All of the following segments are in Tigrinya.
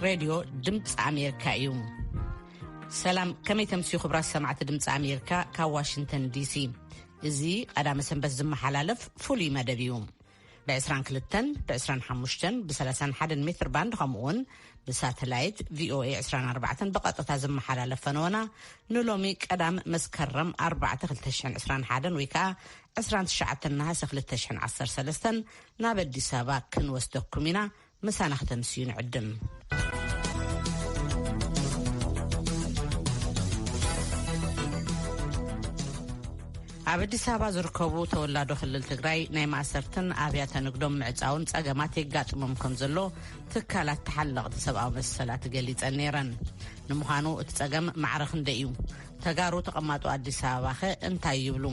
ሬድዮ ድምፂ ኣሜሪካ እዩ። ሰላም፣ ከመይ ተምስዩ ክቡራት ሰማዕቲ ድምፂ ኣሜሪካ ካብ ዋሽንግተን ዲሲ። እዚ ቀዳመ ሰንበት ዝመሓላለፍ ፍሉይ መደብ እዩ። ብ22፣ ብ25፣ ብ31 ሜትር ባንድ፣ ከምኡውን ብሳተላይት ቪ ኦ ኤ ዕስራን ኣርባዕተን ብቐጥታ ዝመሓላለፍ ፈነወና ንሎሚ ቀዳም መስከረም ኣርባዕተ ክልተ ሽሕን ዕስራን ሓደን ወይ ከዓ ዕስራን ትሽዓተን ነሃሰ ክልተ ሽሕን ዓሰርተ ሰለስተን ናብ ኣዲስ ኣበባ ክንወስደኩም ኢና። ምሳና ክተምስዩ ንዕድም። ኣብ ኣዲስ ኣበባ ዝርከቡ ተወላዶ ክልል ትግራይ ናይ ማእሰርትን ኣብያተ ንግዶም ምዕጻውን ጸገማት የጋጥሞም ከም ዘሎ ትካላት ተሓለቕቲ ሰብኣዊ መሰላት ገሊጸን ነይረን። ንምዃኑ እቲ ጸገም ማዕረ ክንደይ እዩ? ተጋሩ ተቐማጦ ኣዲስ ኣበባ ኸ እንታይ ይብሉ?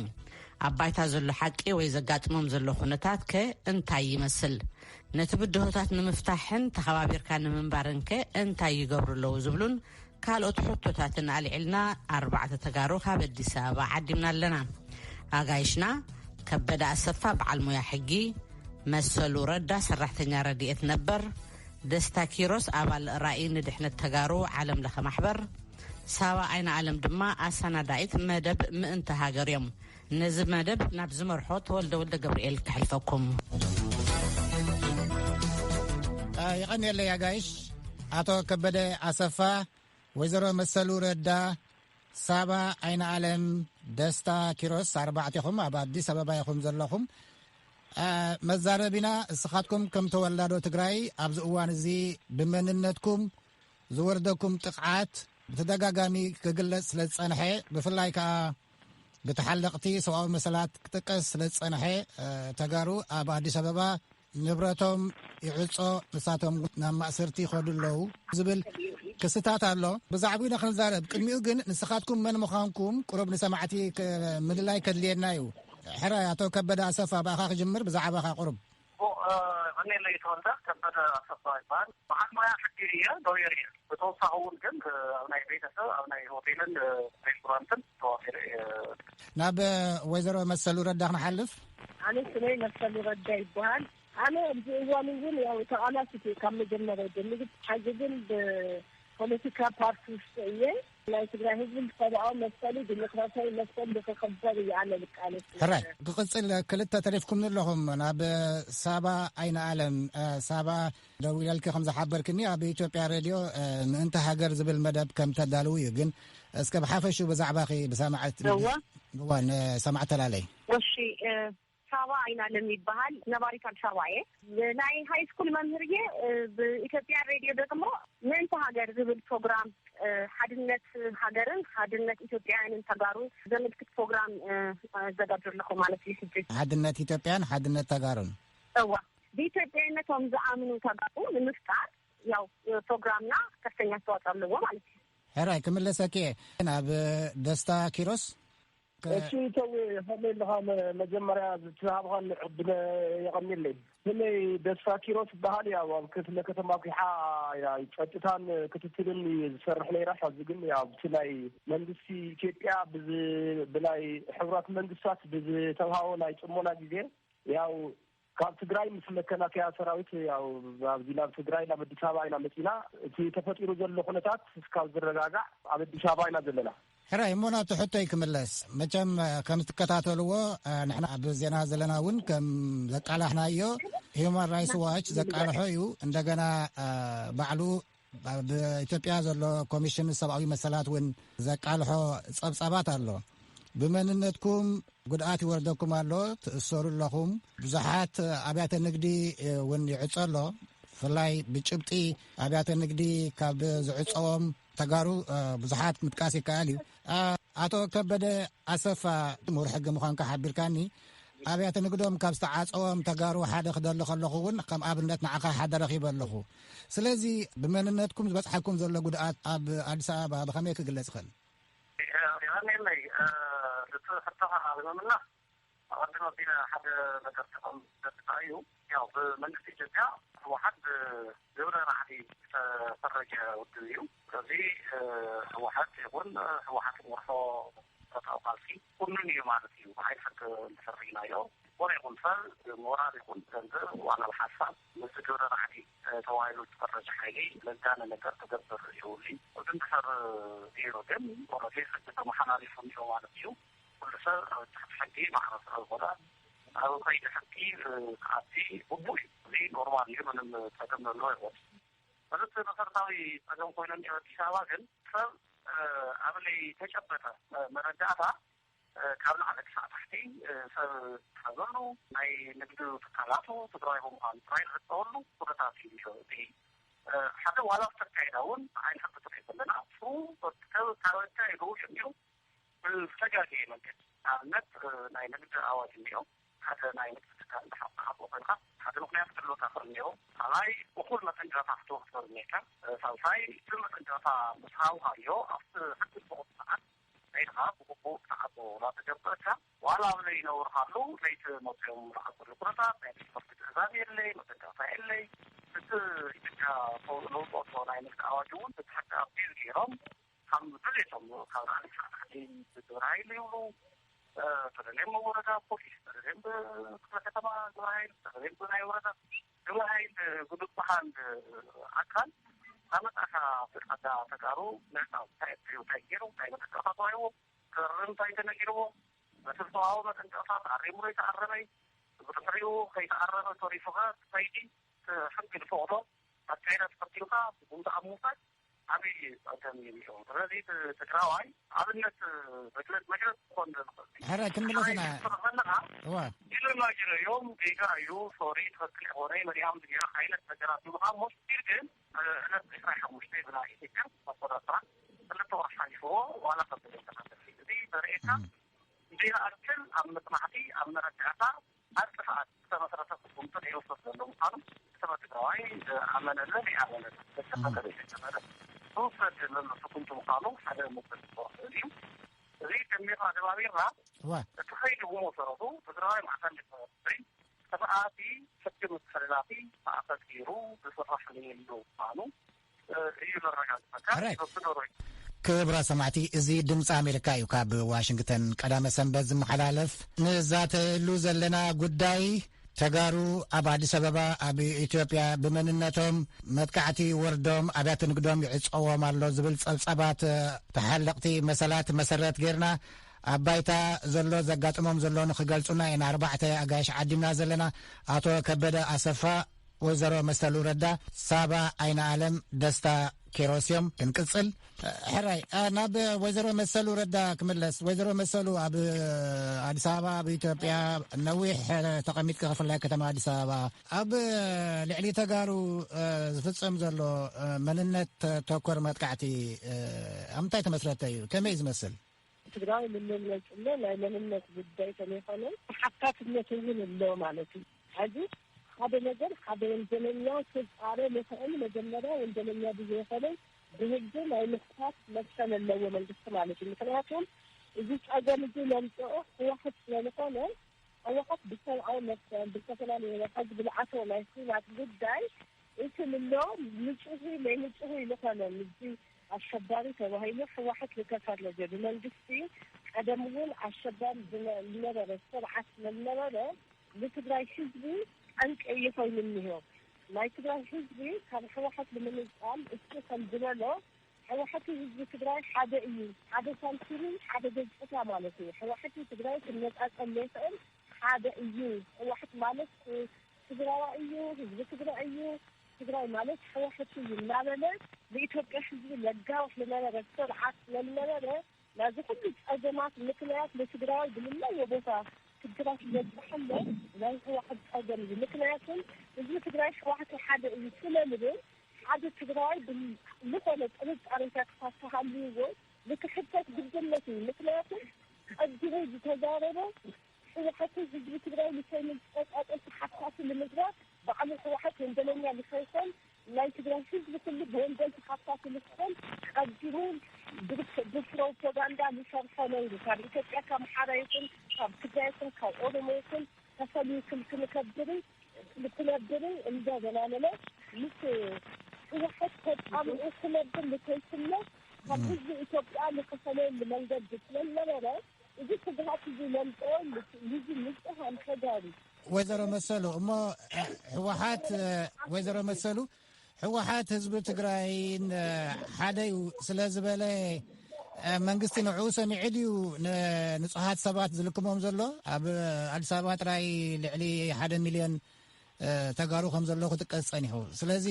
ኣብ ባይታ ዘሎ ሓቂ ወይ ዘጋጥሞም ዘሎ ኩነታት ከ እንታይ ይመስል? ነቲ ብድሆታት ንምፍታሕን ተኸባቢርካ ንምንባርን ከ እንታይ ይገብሩ ኣለዉ ዝብሉን ካልኦት ሕቶታትን ኣልዒልና ኣርባዕተ ተጋሩ ካብ ኣዲስ ኣበባ ዓዲምና ኣለና። ኣጋይሽና ከበደ ኣሰፋ በዓል ሞያ ሕጊ፣ መሰሉ ረዳ ሰራሕተኛ ረድኤት ነበር፣ ደስታ ኪሮስ ኣባል ራእይ ንድሕነት ተጋሩ ዓለም ለኸ ማሕበር፣ ሳባ ኣይነ ኣለም ድማ ኣሰናዳኢት መደብ ምእንቲ ሃገር እዮም። ነዚ መደብ ናብ ዝመርሖ ተወልደ ወልደ ገብርኤል ከሕልፈኩም። አ፣ የቐንየለይ ኣጋይሽ፣ ኣቶ ከበደ ኣሰፋ፣ ወይዘሮ መሰሉ ረዳ፣ ሳባ ኣይነ ኣለም፣ ደስታ ኪሮስ፣ ኣርባዕቴኹም ኣብ ኣዲስ ኣበባ ኢኹም ዘለኹም። አ፣ መዛረቢና እስኻትኩም ከም ተወላዶ ትግራይ ኣብዚ እዋን እዚ ብመንነትኩም ዝወርደኩም ጥቕዓት ብተደጋጋሚ ክግለጽ ስለ ዝጸንሐ፣ ብፍላይ ከኣ ብተሓለቕቲ ሰብኣዊ መሰላት ክጥቀስ ስለ ዝጸንሐ፣ እ፣ ተጋሩ ኣብ ኣዲስ ኣበባ ንብረቶም ይዕጾ፣ ንሳቶም ናብ ማእሰርቲ ይኸዱ ኣለዉ ዝብል ክስታት ኣሎ። ብዛዕባኡ ኢና ክንዛረብ። ቅድሚኡ ግን ንስኻትኩም መን ምዃንኩም ቁሩብ ንሰማዕቲ ክ-፣ ምልላይ ከድልየና እዩ። ሕራይ፣ ኣቶ ከበደ ኣሰፋ፣ ብኣኻ ክጅምር፣ ብዛዕባኻ ቁሩብ። ኦ፣ እ፣ ቀኔለይ ተወልደ ከበደ ኣሰፋ ይበሃል። በዓል ሞያ ሕጊ እየ፣ ሎየር እየ። ብተወሳኺ እውን ግን፣ እ፣ ኣብ ናይ ቤተሰብ፣ ኣብ ናይ ሆቴልን፣ እ፣ ሬስቶራንትን ተዋፊረ እየ። ናብ፣ እ፣ ወይዘሮ መሰሉ ረዳ ክንሓልፍ። ኣነ ስመይ መሰሉ ረዳ ይበሃል። ኣነ ኣብዚ እዋን እውን ያው ተቓላሲት እየ ካብ መጀመርያ ጀሚሩ። ሕዚ ግን ብፖለቲካ ፓርቲ ውሽጢ እየ። ናይ ትግራይ ህዝቢ ሰብኣዊ መሰሉ፣ ዲሞክራሲያዊ መሰሉ ንክኽበር እዩ ኣነ ዝቃለስ። ሕራይ፣ ክቕጽል ክልተ ተሪፍኩም ኣለኹም። ናብ ሳባ ኣይነ ኣለም፣ እ፣ ሳባ ደዊለልኪ ከም ዝሓበርክኒ ኣብ ኢትዮጵያ ሬድዮ፣ እ፣ ምእንቲ ሃገር ዝብል መደብ ከም ተዳልው እዩ። ግን እስከ ብሓፈሹ ብዛዕባኺ ብሰማዕት-፣ እዋ። እዋ፣ ንሰማዕት ተላለይ። እሺ፣ እ፣ ሳባ ኣይናለም ይበሃል። ነባሪት ኣዲስ ኣበባ እየ። ናይ ሃይ ስኩል መምህር እየ። እ፣ ብኢትዮጵያ ሬድዮ ደግሞ ምእንቲ ሃገር ዝብል ፕሮግራም፣ እ፣ ሓድነት ሃገርን ሓድነት ኢትዮጵያውያንን ተጋሩ ዘመልክት ፕሮግራም፣ እ፣ ኣዘጋጆ ኣለኹ ማለት እዩ። ሕጂ ሓድነት ኢትዮጵያን ሓድነት ተጋሩን። እዋ፣ ብኢትዮጵያዊነቶም ዝኣምኑ ተጋሩ ንምፍጣር ያው ፕሮግራምና ከፍተኛ ኣስተዋፅኦ ኣለዎ ማለት እዩ። ሕራይ ክምለሰኪ እየ። ናብ ደስታ ኪሮስ። ከ- እሺ፣ ተው፣ ከመይ ኣለኻ? መ-፣ መጀመርያ ዝትሃብኻን ዕድል የቐንየለይ። ስመይ ደስታ ኪሮስ ይበሃል። ያው ኣብ ክፍለ ከተማ ኲሓ፣ ያ፣ ጸጥታን ክትትልን ዝሰርሕ ነይረ። ሕዚ ግን ያው ብቲ ናይ መንግስቲ ኢትዮጵያ ብዝ-፣ ብናይ ሕቡራት መንግስታት ብዝተውሃቦ ናይ ጽሞና ግዜ ያው ካብ ትግራይ ምስ መከላከያ ሰራዊት ያው ኣብዚ ናብ ትግራይ ናብ ኣዲስ ኣበባ ኢና መፂና። እቲ ተፈጢሩ ዘሎ ኩነታት እስካብ ዝረጋጋዕ ኣብ ኣዲስ ኣበባ ኢና ዘለና። ሕራይ እሞ ናብቲ ሕቶይ ክምለስ። መቸም፣ እ፣ ከም ትከታተልዎ፣ እ፣ ንሕና ኣብ ዜና ዘለና እውን ከም ዘቃላሕናዮ ሂዩማን ራይትስ ዋች ዘቃልሖ እዩ። እንደገና፣ እ፣ ባዕሉ ኣብ ኢትዮጵያ ዘሎ ኮሚሽን ሰብኣዊ መሰላት እውን ዘቃልሖ ጸብጻባት ኣሎ። ብመንነትኩም ጉድኣት ይወርደኩም ኣሎ፣ ትእሰሩ ኣለኹም። ብዙሓት ኣብያተ ንግዲ እውን ይዕጾ ኣሎ። ብፍላይ ብጭብጢ ኣብያተ ንግዲ ካብ ዝዕጸዎም ተጋሩ፣ እ፣ ብዙሓት ምጥቃስ ይከኣል እዩ። እ፣ ኣቶ ከበደ ኣሰፋ፣ ምሁር ሕጊ ምዃንካ ሓቢርካኒ። ኣብያተ ንግዶም ካብ ዝተዓጸዎም ተጋሩ ሓደ ክደሊ ከለኹ እውን ከም ኣብነት ንዓኻ ሓደ ረኺበ ኣለኹ። ስለዚ ብመንነትኩም ዝበጽሓኩም ዘሎ ጉድኣት ኣብ ኣዲስ ኣበባ ብኸመይ ክግለጽ ይኽእል? የቐንየለይ፣ እ፣ እቲ ሕቶኻ ንምምላስ ኣቐድም ኣቢለ ሓደ ነገር ክጠቕም ዝደሊ እዩ። ያው ብመንግስቲ ኢትዮጵያ ህወሓት ብግብረ ራዕዲ ዝተፈረጀ ውድብ እዩ። ስለዚ፣ እ፣ ህወሓት ይኹን ህወሓት ዝመርሖ ብረታዊ ቃልሲ ኩኑን እዩ ማለት እዩ። ብሓይፈት እንተፈሪጅናዮ ዝኾነ ይኹን ሰብ ሞራል ይኹን ገንዘብ ዋላ ብሓሳብ ምስቲ ግብረ ራዕዲ ተባሂሉ ዝፈረጀ ሓይሊ ዘጋነ ነገር ክገብር የብሉን። ወዲ እንድሕር ገይሩ ግን ኦልሬዲ ሕጊ ተመሓላሊፉ እኒኦ ማለት እዩ። ኩሉ ሰብ ኣብ ትሕቲ ሕጊ ማዕረ ስለ ዝኾነ ኣብ ከይዲ ሕጊ ክኣቲ ግቡእ እዩ። እዚ ኖርማል እዩ። ምንም ጸገም ዘለዎ ኣይኮነን። እዚ መሰረታዊ ጸገም ኮይኑ እኒኦ ኣዲስ ኣበባ ግን ሰብ ኣብ ለይተጨበጠ መረዳእታ ካብ ላዕሊ ክሳዕ ታሕቲ ሰብ ዝሓዘሉ ናይ ንግዲ ትካላቱ ትግራይ ብምዃኑ ጥራይ ዝሕጸበሉ ኩነታት እዩ ዘሎ። እቲ ሓደ ዋላ ዝተካየዳ እውን ንዓይ ንሕብር ዘለና እሱ ካብ ካብ ኣካየድኡ ጀሚሩ ብዝተጋገየ መንገዲ ንኣብነት ናይ ንግዲ ኣዋጅ እኒኦ ሓደ ናይ ንግዲ ትካል እንድሕር ትሓብኦ ኮይንካ ሓደ ምኽንያት ክህልወካ ክእል እኒኦ ካልኣይ እኹል መጠንቀቕታ ክትወስዶ እኒካ ሳልሳይ እቲ መጠንቀቕታ ምስ ሃብካዮ ኣብቲ ሕጊ ዝፈቕዶ ሰዓት ከይድኻ ብግቡእ ክትዓጾ እናተገብረካ ዋላ ኣብ ዘይነውርካሉ ለይቲ መፅኦም ዝዓፅሉ ኩነታት ናይ ቤት ፍርዲ ትእዛዝ የለይ መጠንቀቕታ የለይ እቲ ኢትዮጵያ ለውጦ ናይ ንግዲ ኣዋጅ እውን እቲ ሕጊ ኣቢል ገይሮም ከም ድሌቶም ካብ ላዕሊ ክሳዕ ታሕቲ ብግብረ ሓይሊ ይብሉ ተደልዮም ወረዳ ፖሊስ ተደልዮም ብክፍለ ከተማ ግብረ ሓይል ተደልዮም ብናይ ወረዳ ግብረ ሓይል ብዝበሃል ኣካል ኣመጣካ ፍቃዳ ተጋሩ ምዕፃው እንታይ እንታይ እንታይ ገይሩ እንታይ መጠንቀቕታ ተዋሂቦ ክርም እንታይ ተነጊርዎ በስብሰባዊ መጠንቀቕታ ተኣሪሙ ዶ ይተኣረመይ ብድሕሪኡ ከይተኣረመ ተሪፉ ከ ትኸይዲ ሕጊ ዝፈቕዶ ኣካይዳ ተኸቲልካ ስጉምቲ ኣብ ምውሳድ ዓብዪ ጸገም እዩ እኒኦ። ስለዚ እቲ ትግራዋይ ኣብነት መግለጽ መግለጽ ክኾን ዝኽእል እዩ። ሕራይ ክንምለስ ኢና። ክትስርሕ ከለኻ እዋ። ኢሉ ኢማጅን እዮም ጌጋ እዩ ሶሪ ትኽክል ኣይኮነ መሪሃም ዝገይራ ዓይነት ነገራት ምዃን ሞስጢር ግን ዕለት ዕስራን ሓሙሽተን ብናይ ኢትዮጵያ ኣቆጻጽራ ክልተ ወርሒ ሓሊፍዎ ዋላ ከብደ ተናገር እዚ ዘርእየካ ዘይንኣክል ኣብ መጽናዕቲ ኣብ መረዳእታ ኣብ ጥፍኣት ዝተመስረተ ስጉምቲ ከይወሰድ ዘሎ ምዃኑ ከተማ ትግራዋይ ዝኣመነለ ዘይኣመነለ ዘተኻተለ ዝተጨመረ ዝወሰድ ዘሎ ስጉምቲ ምዃኑ ሓደ መበል ክኸውን ይኽእል እዩ። እዚ ደሚርና ደማሚርና እዋ እቲ ኸይዱ ብመሰረቱ ትግራዋይ ማዕከል ዝገበረ ጥፍኣቲ ሕጊ ምትሕልላፊ ማእኸል ገይሩ ዝስራሕ ዘይብሉ ምዃኑ እዩ ዘረጋግጸካ። ሕራይ። ክብራ ሰማዕቲ፣ እዚ ድምፂ ኣሜሪካ እዩ። ካብ ዋሽንግተን ቀዳመ ሰንበት ዝመሓላለፍ። ንዛተየሉ ዘለና ጉዳይ ተጋሩ ኣብ ኣዲስ ኣበባ ኣብ ኢትዮጵያ ብመንነቶም መጥቃዕቲ ወርዶም ኣብያተ ንግዶም ይዕፀዎም ኣሎ ዝብል ፀብፀባት ተሓለቕቲ መሰላት መሰረት ጌርና ኣብ ባይታ ዘሎ ዘጋጥሞም ዘሎ ንክገልፁና ኢና ኣርባዕተ ኣጋይሽ ዓዲምና ዘለና። ኣቶ ከበደ ኣሰፋ፣ ወይዘሮ መሰሉ ረዳ፣ ሳባ ዓይነ ኣለም፣ ደስታ ኬሮስ እዮም። ክንቅፅል ሕራይ ናብ ወይዘሮ መሰሉ ረዳ ክምለስ። ወይዘሮ መሰሉ ኣብ ኣዲስ ኣበባ ኣብ ኢትዮጵያ ነዊሕ ተቐሚጥካ ክፍላይ ከተማ ኣዲስ ኣበባ ኣብ ልዕሊ ተጋሩ ዝፍፀም ዘሎ መንነት ተኮር መጥቃዕቲ ኣብ ምንታይ ተመስረተ እዩ? ከመይ እዩ ዝመስል? ትግራይ ንምግለፅሎ ናይ መንነት ጉዳይ ተለይኮነ ተሓታትነት እውን ኣሎ ማለት እዩ። ሕዚ ሓደ ነገር ሓደ ወንጀለኛ ክፃረ ልኽእል መጀመርያ ወንጀለኛ ብዘይኮነ ብህጊ ናይ ምኽታት መሰል ኣለዎ መንግስቲ ማለት እዩ። ምክንያቱም እዚ ፀገም እዚ ለምፅኦ ህወሓት ስለዝኾነ ህወሓት ብሰብኣዊ መሰል ብዝተፈላለየ ናይ ሕጊ ዝለዓቶ ናይ ኩናት ጉዳይ እቲ ምሎ ንፁሂ ናይ ንፁሂ ልኾነ ምዚ ኣሸባሪ ተባሂሉ ህወሓት ዝተፈረጀ ብመንግስቲ ቀደም እውን ኣሸባሪ ዝነበረ ስርዓት ስለዝነበረ ንትግራይ ህዝቢ ጠንቂ እዩ ኮይኑ እኒሆ። ናይ ትግራይ ህዝቢ ካብ ህወሓት ንምንፃል እሱ ከም ዝበሎ ህወሓት ህዝቢ ትግራይ ሓደ እዩ። ሓደ ሳንቲም ሓደ ገፅታ ማለት እዩ። ህወሓት ትግራይ ክነፃፀል ዘይክእል ሓደ እዩ። ህወሓት ማለት ትግራዋ እዩ፣ ህዝቢ ትግራይ እዩ፣ ትግራይ ማለት ህወሓት እዩ እናበለ ንኢትዮጵያ ህዝቢ ለጋውሕ ዝነበረ ስርዓት ስለዝነበረ ናዚ ኩሉ ፀገማት ምክንያት ንትግራዋይ ብልለየ ቦታ ችግራት ይበፅሓለ ናይ ህወሓት ፀገም እዩ። ምክንያቱም ህዝቢ ትግራይ ህወሓት ሓደ እዩ ስለንብል ሓደ ትግራዋይ ዝኾነ ጥርጣሬታት ካተሃልይዎ ንክሕተት ግድነት እዩ። ምክንያቱም ቀዲሙ ዝተዛረበ ህወሓትን ህዝቢ ትግራይ ንሰይኑ ዝፀቃጠል ተሓታቲ ንምግባር ባዕሉ ህወሓት ወንጀለኛ ንኸይኮን ናይ ትግራይ ህዝቢ ኩሉ ብወንጀል ተሓታቲ ንክኾን ቀዲሙ ብፕሮፓጋንዳ ዝሰርሖ ነይሩ። ካብ ኢትዮጵያ ካብ ኣምሓራ ይኹን ካብ ትግራይ ይኹን ካብ ኦሮሞ ይኹን ተፈልዩ ክል ክንከብርን ክነብርን እንዳበላለለ ምስ ህወሓት ተጣሚዑ ክነብር ንከይስለ ካብ ህዝቢ ኢትዮጵያ ንክፈለየሉ መንገዲ ስለዝነበረ እዚ ስግኣት እዚ ለምፅኦ ልክ ንዚ ንፁሃን ተጋሩ። ወይዘሮ መሰሉ፣ እሞ ህወሓት፣ ወይዘሮ መሰሉ፣ ህወሓት ህዝቢ ትግራይን ሓደ እዩ ስለ ዝበለ፣ መንግስቲ ንዕኡ ሰሚዑ ድዩ ንንፁሃት ሰባት ዝልክሞም ዘሎ? ኣብ ኣዲስ ኣበባ ጥራይ ልዕሊ ሓደ ሚልዮን ተጋሩ ከም ዘሎ ክጥቀስ ጸኒሑ። ስለዚ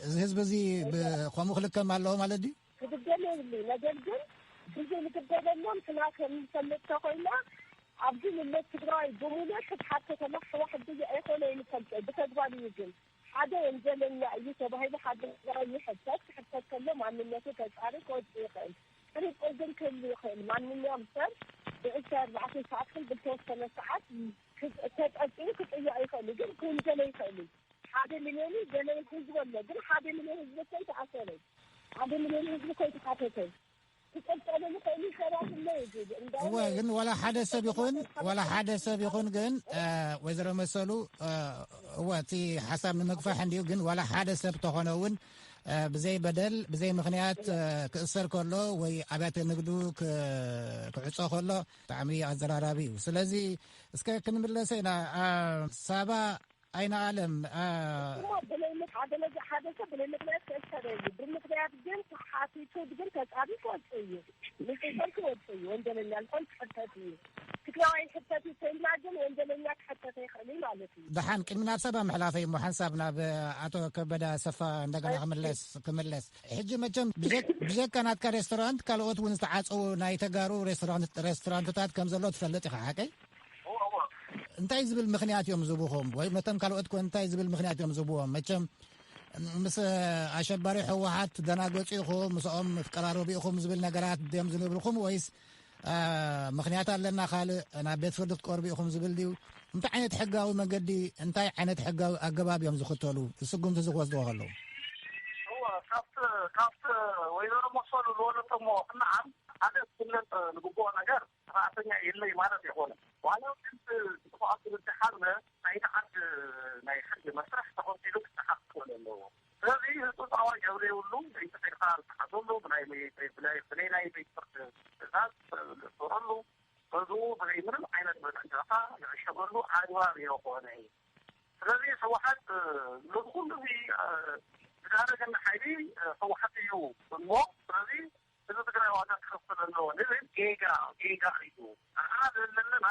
እዚ ህዝቢ እዚ ብ-፣ ከምኡ ክልከም ኣለዎ ማለት ድዩ? ክግደል የብሉ። ነገር ግን ብዙ ንግደለሎም ሕና ከም ንፈልጥ ተኮይና፣ ኣብዚ ንነት ትግራይ ብምሉእ ክትሓት ከተማ ሕዋ ሕድሪ ኣይኮነ ይንፈልጠ፣ ብተግባር እዩ። ግን ሓደ ወንጀለኛ እዩ ተባሂሉ ሓደ ትግራይ ይሕተት፣ ክሕተት ከሎ ማንነቱ ተጻሪ ክወጽእ ይኽእል። ጥርጥር ግን ክህሉ ይኽእል። ማንኛውም ሰብ ብዕስራ ኣርባዕተ ሰዓት ግን ብልተወሰነ ሰዓት ክጽ-፣ ተጠርጢሩ ክጽያቕ ይኽእል እዩ፣ ግን ክውንጀለ ይኽእል እዩ። ሓደ ሚልዮን ገለ ህዝቢ ኣሎ፣ ግን ሓደ ሚልዮን ህዝቢ እኮ ኣይተኣሰረን። ሓደ ሚልዮን ህዝቢ እኮ ኣይተሓተተን። ክጸብጸበሉ ይኽእል እዩ፣ ሰባት እለ እዩ ዝብል። እንዳውም እወ፣ ግን ዋላ ሓደ ሰብ ይኹን፣ ዋላ ሓደ ሰብ ይኹን ግን፣ እ፣ ወይዘሮ መሰሉ፣ እ፣ እወ፣ እቲ ሓሳብ ንምግፋሕ እንድዩ፣ ግን ዋላ ሓደ ሰብ ተኾነ እውን፣ እ፣ ብዘይ በደል፣ ብዘይ ምኽንያት፣ እ፣ ክእሰር ከሎ ወይ ኣብያተ ንግዱ ክ-፣ ክዕጾ ከሎ ብጣዕሚ ኣዘራራቢ እዩ። ስለዚ እስከ ክንምለሰ ኢና። እ፣ ሳባ ኣይነ ኣለም፣ እ፣ እሞ ብለይ ምክ-፣ ሓደ መዚ-፣ ሓደ ሰብ ብለይ ምክንያት ክእሰር የብሉ። ብምክንያት ግን ተሓቲቱ ግን ተጻሪ ክወጽእ እዩ። ንጽሰር ክወጽእ እዩ። ወንጀለኛ ልኾን ክሕተት እዩ። ትግራዋይ ይሕተት እዩ ተይልና ግን ወንጀለኛ ክሕተት ኣይኽእል እዩ ማለት እዩ። ደሓን ቅድሚ ናብ ሳባ ምሕላፈይ እሞ ሓንሳብ ናብ ኣቶ ከበደ ኣሰፋ እንደገና ክምለስ፣ ክምለስ። ሕጂ መቸም ብጀክ-፣ ብጀካ ናትካ ሬስቶራንት ካልኦት እውን ዝተዓጸዉ ናይ ተጋሩ ሬስቶራንት፣ ሬስቶራንትታት ከም ዘሎ ትፈልጥ ኢኻ፣ ሓቀይ? እንታይ ዝብል ምኽንያት እዮም ዝቡኹም? ወይ ነቶም ካልኦት ኮ እንታይ ዝብል ምኽንያት እዮም ዝብዎም? መቸም ምስ ኣሸባሪ ህወሓት ደናገጹ ኢኹም፣ ምስኦም ፍቀራረቡ ኢኹም ዝብል ነገራት ድዮም ዝነብርኹም? ወይስ፣ አ፣ ምኽንያት ኣለና ካልእ ናብ ቤት ፍርዲ ክትቀርቡ ኢኹም ዝብል ድዩ? እንታይ ዓይነት ሕጋዊ መገዲ፣ እንታይ ዓይነት ሕጋዊ ኣገባብ እዮም ዝኽተሉ? ስጉምቲ እዚ ክወስድዎ ከለዉ? እወ፣ ካብቲ፣ ካብቲ ወይዘሮ መሰሉ ዝበለቶ እሞ ክንዓም ሓደ ክፍለጥ ዝግብኦ ነገር ሰራሕተኛ የለይ ማለት ኣይኮነን። ዋላ ግን ጥፋኣት ዝብልቲ ሓዝነ ናይቲ ዓዲ ናይ ሕጊ መስርሕ ተኸቲሉ ክተሓዝ ክኽእል ኣለዎ። ስለዚ ህጹጽ ኣዋጅ ኣብ ዘይብሉ፣ ለይቲ ኬድካ ዝተሓዘሉ፣ ብናይ መ-፣ ብናይ፣ ብናይ ናይ ቤት ፍርዲ ትእዛዝ ዝእሰረሉ፣ ገዝኡ ብዘይ ምንም ዓይነት መጠንቀቕታ ዝዕሸገሉ ኣግባብ ኣይኮነን። ስለዚ ህወሓት፣ እ፣ ነዚ ኩሉ እዚ፣ እ፣ ዝዳረገና ሓይሊ፣ እ፣ ህወሓት እዩ እሞ፣ ስለዚ ህዝቢ ትግራይ ዋጋ ክኸፍል ኣለዎ ንብል ጌጋ፣ ጌጋ እዩ። ንሕና ዘለና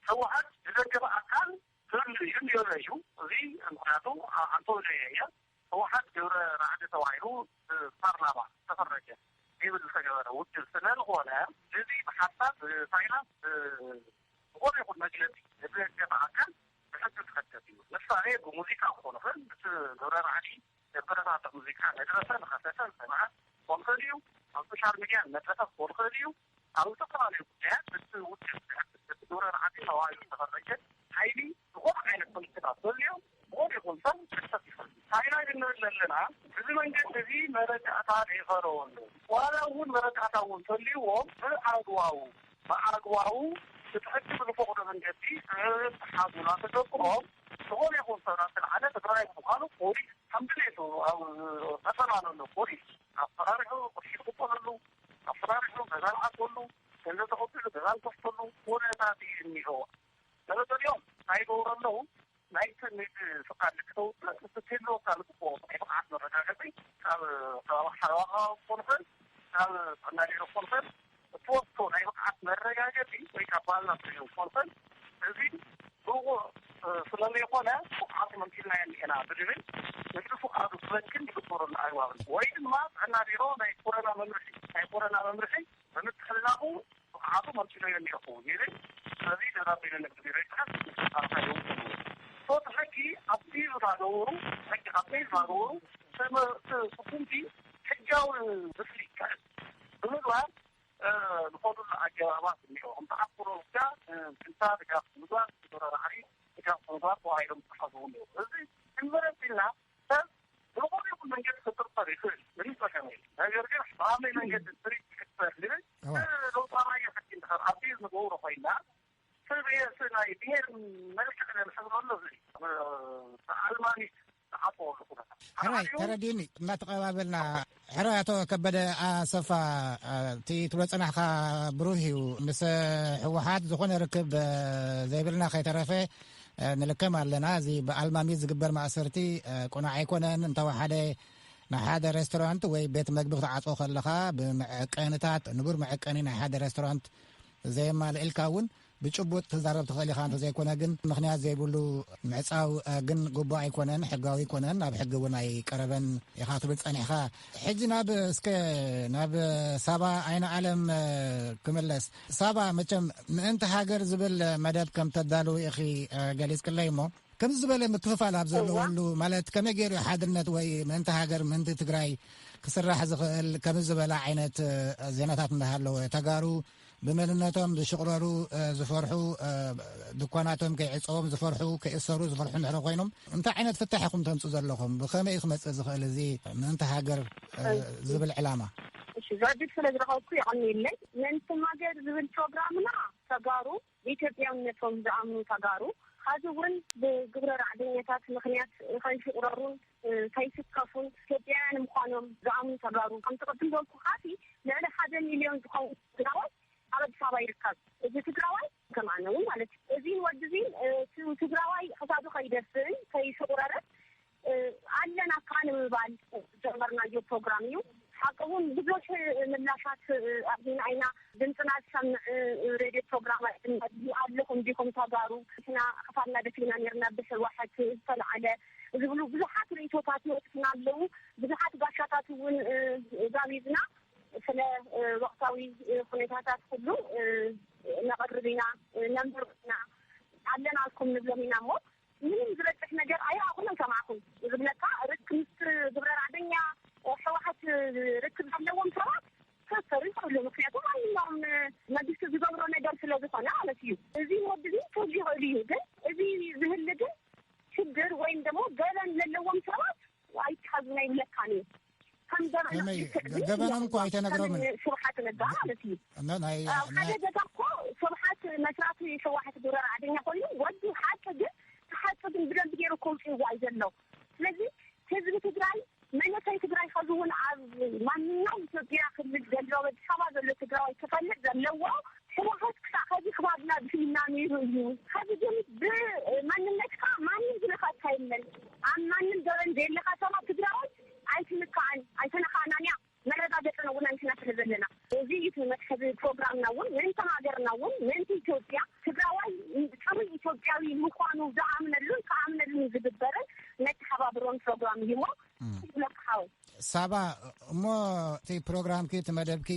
ህወሓት ዝደገፈ ኣካል ክህሉ እዩ፣ እንድዮ እዩ። እዚ ምኽንያቱ ኣ-፣ ኣንቶንዮ የየ ህወሓት ግብረ ራዕዲ ተባሂሉ ብፓርላማ ዝተፈረጀ፣ ሌብል ዝተገበረ ውድብ ስለ ዝኾነ፣ እዚ ብሓሳብ ብፋይናንስ ብ-፣ ዝኾነ ይኹን መግለጺ ዝደገፈ ኣካል ብሕጊ ዝሕተት እዩ። ምሳሌ ብሙዚቃ ክኾን ይኽእል፣ ምስ ግብረ ራዕዲ ዘበረታትዕ ሙዚቃ ነድረፈ፣ ንኸሰሰ፣ ዝሰምዐ ክኾን ይኽእል እዩ። ኣብ ሶሻል ሚድያ ነጠፈ ክኾን ይኽእል እዩ። ኣብ ዝተፈላለዩ ጉዳያት እቲ ውድብ ዝሕተት፣ እቲ ግብረ ራዕዲ ተባሂሉ ዝተፈረጀ ሓይሊ ዝኾነ ዓይነት ምልክታት ዘልዮ ዝኾነ ይኹን ሰብ ክሕተት ይኽእል እዩ። ቻይና ግን ንብል ዘለና፣ እዚ መንገዲ እዚ መረዳእታ ዘይቐረበሉ፣ ዋላ እውን መረዳእታ እውን ተልይዎም ብኣግባቡ፣ ብኣግባቡ እቲ ሕጊ ብዝፈቕዶ መንገዲ ክሓዙ እናተገብሮም፣ ዝኾነ ይኹን ሰብ እናተልዓለ ትግራይ ብምዃኑ ፖሊስ ከም ድሌቱ ኣብ ከተማ ዘሎ ፖሊስ ኣፈራሪሑ ቅርሺ ዝቕበለሉ፣ ኣፈራሪሑ ገዛ ዝዓፅወሉ፣ ገንዘብ ተቐቢሉ ገዛ ዝኸፍተሉ ኩነታት እዩ እኒሆ። መበገሊኦም እንታይ ይገብሩ ኣለዉ? ናይቲ ንግዲ ፍቓድ ክተውፅእ እቲ ክህልወካ ዝግብኦ ናይ ብቕዓት መረጋገፂ ካብ ከባቢ ሓለዋ ከባቢ ክኾን ይኽእል፣ ካብ ጥዕና ቢሮ ክኾን ይኽእል፣ እትወስዶ ናይ ብቕዓት መረጋገፂ ወይ ካብ ባልና ትሪኦ ክኾን ይኽእል። እዚ ብቑዕ፣ እ፣ ስለ ዘይኮነ ብቕዓቱ መንኪልናዮ እኒኤና ብዝብል ንግዲ ፍቓዱ ክበክን ዝግበረሉ ኣግባብ ኣሎ። ወይ ድማ ጥዕና ቢሮ ናይ ኮረና መምርሒ፣ ናይ ኮረና መምርሒ ብምትሕልላፉ ብቕዓቱ መርጺኖዮ እኒአኹ ይብል። ስለዚ ደብዳቤ ንንግዲ ቢሮ ይጽሕፍ፣ ኣርካ ይውክሉ። ሶት ሕጊ ኣብቲ ዝዛገበሩ፣ ሕጊ ኣብቲ ዝዛገበሩ ስም-፣ ስ-፣ ስጉምቲ ሕጋዊ ምስሊ ይካየድ ብምግባር፣ እ፣ ዝኾኑሉ ኣገባባት እኒኦ። ከም ተኣክሎ ውጋ፣ እ፣ ክንሳ ድጋፍ ምግባር፣ ዝጎረ ባሕሪ ድጋፍ ምግባር ተባሂሎም ዝተሓዝቡ እኒኦ። እዚ ክንመለስ ኢልና ሰብ ብዝኾነ ይኹን መንገዲ ክጥርጠር ይኽእል፣ ምንም ጸገም የለን። ነገር ግን ብኣመይ መንገዲ ትሪት ክጥር ዝብል እዋ። ለውጣዊ ሕጊ እንድሕር ኣብቲ ዝገብሮ ኮይና፣ ሰብ የስ ናይ ብሄር መልክዕ ነንሕብረሉ እዚ፣ እ፣ ብኣልማሚት ዝዓጽወሉ ኩነታት። ሕራይ፣ ተረዲኒ፣ እናተቐባበልና ሕራይ ኣቶ ከበደ ኣሰፋ፣ እቲ ትብሎ ጸናሕካ ብሩህ እዩ። ምስ ህወሓት ዝኾነ ርክብ ዘይብልና ከይተረፈ ንልከም ኣለና። እዚ ብኣልማሚት ዝግበር ማእሰርቲ ቅኑዕ ኣይኮነን። እንተወሓደ ንሓደ ሬስቶራንት ወይ ቤት መግቢ ክትዓጾ ከለኻ፣ ብመዐቀንታት፣ ንቡር መዐቀኒ ናይ ሓደ ሬስቶራንት ዘየማልእልካ እውን ብጭቡጥ ትዛረብ ትኽእል ኢኻ። እንተዘይኮነ ግን፣ ምኽንያት ዘይብሉ ምዕጻው ግን ግቡእ ኣይኮነን፣ ሕጋዊ ኣይኮነን፣ ኣብ ሕጊ እውን ኣይቀረበን ኢኻ ትብል ጸኒሕካ። ሕጂ ናብ፣ እስከ ናብ ሳባ ኣይነ ኣለም ክምለስ። ሳባ፣ መቸም ምእንቲ ሃገር ዝብል መደብ ከም ተዳልው ኢኺ ገሊጽክለይ እሞ፣ ከምዚ ዝበለ ምክፍፋል ኣብ ዘለወሉ፣ ማለት፣ ከመይ ገይሩ ሓድነት ወይ ምእንቲ ሃገር፣ ምእንቲ ትግራይ ክስራሕ ዝኽእል? ከምዚ ዝበለ ዓይነት ዜናታት እንዳሃለወ፣ ተጋሩ ብመንነቶም ዝሽቕረሩ፣ ዝፈርሑ፣ ድኳናቶም ከይዕጸዎም ዝፈርሑ፣ ከይእሰሩ ዝፈርሑ እንድሕር ኮይኖም፣ እንታይ ዓይነት ፍታሕ ኢኹም ተምጽኡ ዘለኹም? ብኸመይ እዩ ክመጽእ ዝኽእል እዚ ምእንቲ ሃገር ዝብል ዕላማ? እሺ፣ ዘዕድል ስለ ዝረኸብኩ የቐንየለይ። ምእንቲ ሃገር ዝብል ፕሮግራምና፣ ተጋሩ ብኢትዮጵያውነቶም ዝኣምኑ ተጋሩ፣ ሐዚ እውን ብግብረ ራዕደኛታት ምኽንያት ከይሽቑረሩን ከይስከፉን ኢትዮጵያውያን ምዃኖም ዝኣምኑ ተጋሩ፣ ከምቲ ቅድም ዝበልኩኻሲ፣ ልዕሊ ሓደ ሚልዮን ዝኸውን ትግራዋይ ኣብ ኣዲስ ኣበባ ይርከብ። እዚ ትግራዋይ ከም ኣነ እውን ማለት እዩ። እዚን ወዲ እዚን፣ እ፣ ቲ-፣ ትግራዋይ ክሳዱ ከይደፍእን ከይሽቑረርን፣ እ፣ ኣለና እካ ንምባል ዝጀመርናዮ ፕሮግራም እዩ። ሓቂ እውን ብዙሕ ምላሻት፣ እ፣ ኣግኒና ኢና። ድምፅና ዝሰምዕ፣ እ፣ ሬድዮ ፕሮግራም ኣለኹም ዲኹም ተጋሩ? ንሕና ክፋልና ደፊእና ነርና ብህወሓት ዝተለዓለ ዝብሉ ብዙሓት ርእይቶታት ይወፅና ኣለዉ። ብዙሓት ጋሻታት እውን፣ እ፣ ጋቢዝና ስለ፣ እ፣ ወቕታዊ፣ እ፣ ኩነታታት ኩሉ፣ እ፣ ነቕርብ ኢና፣ እ፣ ነንብር ኢና፣ ኣለናልኩም ንብሎም ኢና እሞ፣ ምንም ዝበጽሕ ነገር ኣይረኣኹን ኣይሰማዕኹን። ዝብለካ ርክ-፣ ምስ ግብረ ራዕደኛ፣ እ፣ ህወሓት፣ እ፣ ርክብ ዘለዎም ሰባት ክእሰሩ ይኽእሉ። ምኽንያቱ ማንኛውም፣ እ፣ መንግስቲ ዝገብሮ ነገር ስለ ዝኾነ ማለት እዩ። እዚ ወዲ እዚ ክህሉ ይኽእል እዩ፣ ግን እዚ ዝህሊ ግን ሽግር ወይም ደግሞ ገበን ለለዎም ሰባት ኣይትሓዙን ኣይብለካን እዩ። ከም ገበን ከመይ? ልክዕ ግን ገበኖም እኮ ኣይተነግሮምን። ከም ስብሓት ነጋ ማለት እዩ። ኖ፣ ናይ፣ ኣብ ሓደ ናይ ገዛ እኮ ስብሓት መስራቲ ህወሓት ግብረ ራዕደኛ ኮይኑ ወዲ ሓቂ ግን፣ ሓቂ ግን ብደንብ ገይሩ ከውፅእዎ እዩ ዘሎ። ስለዚ ህዝቢ ትግራይ፣ መንእሰይ ትግራይ፣ ኸዚ እውን ኣብ ማንኛውም ኢትዮጵያ ክልል ዘሎ፣ ኣብ ኣዲስ ኣበባ ዘሎ ትግራዋይ ክፈልጥ ዘለዎ፣ ህወሓት ክሳዕ ኸዚ ክባብና ድሕንና ነይሩ እዩ። ኸዚ ግን ብመንነትካ ማንም ዝነካካ የለን። ኣብ ማንም ገበን ዘየለካ ሰባት ትግራዋይ ኣይትንካእን፣ ኣይተነካእናን እያ። መረጋገፂ እውን ንሕና ስለ ዘለና፣ እዚ እዩ እቲ መትሓዚ ፕሮግራምና እውን፣ ምእንተ ሃገርና እውን፣ ምእንቲ ኢትዮጵያ፣ ትግራዋይ ፅሩይ ኢትዮጵያዊ ምዃኑ ዝኣምነሉን ክኣምነሉን ዝግበርን መተሓባብሮን ፕሮግራም እዩ እሞ፣ እም። ይብለካ ሓወይ። ሳባ፣ እሞ እቲ ፕሮግራምኪ፣ እቲ መደብኪ፣